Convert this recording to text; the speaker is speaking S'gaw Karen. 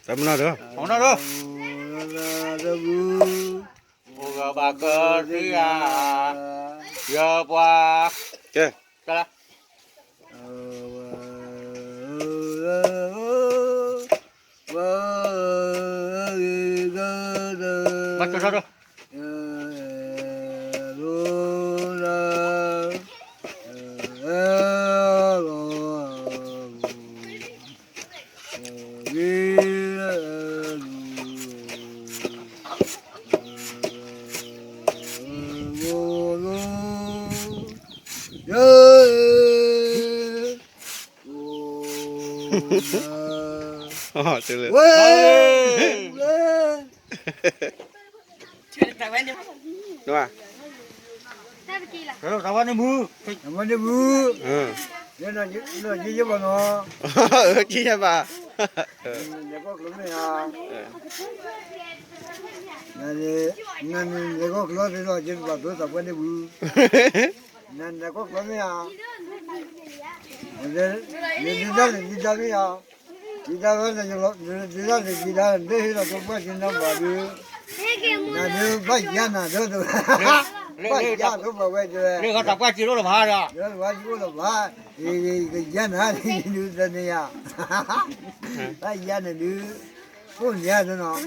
တၢ်မနီၣ်ဒီး, တၢ်မနီၣ်ဒီး, အိၣ်ဂၢၢ်ဘၣ်ကတၢၢ်ယၤ, ယပှၤ, ကဲ, ကဲလၢ ဘၣ်ကၢထီၣ်ဒီး, ဝဲ, တၢ်ဝဲန့ၣ်မူ, တၢ်ဝဲန့ၣ်မူ, ယဲယဘၣ်နီၤ, ကယဲဘၣ်, လဲၤကီၢ်ကျၢၤမ့ၢ်ဧါ, နန့ၣ်လဲၤကီၢ်ကျၢၤသ့လီၤ ယဘၣ်ဒိသးပှၢ်န့ၣ်မူ, နလဲၤကီၢ်ကျၢၤမ့ၢ်ဧါ, နဒုးတၢ်န့ၣ်ဒုးတၢ်မ့ၢ်ဧါ, ဒုးတၢ်ဝဲန့ၣ် ဒုးတၢ်န့ၣ် ဒုးတၢ်န့ၣ် ဒုးဟ့ၣ်လီၤကပှၢ်က့ၤနဘၣ်ဒုး, နဒုးဘၣ်ယါနၤဒီးတဝဲ, ဘၣ်ယါဒိပှၤဝဲတဝဲ, လၢတၢ်ပှၢ်က့ၤအိၣ်လၢၤဘၣ်ဒီး, လၢတၢ်ပှၢ်က့ၤအိၣ်လၢၤဘၣ်, ကယါနၤဒုးတနံၤယါ, ဘၣ်ယါနၤဒုး, အိၣ်ညါနီၤ,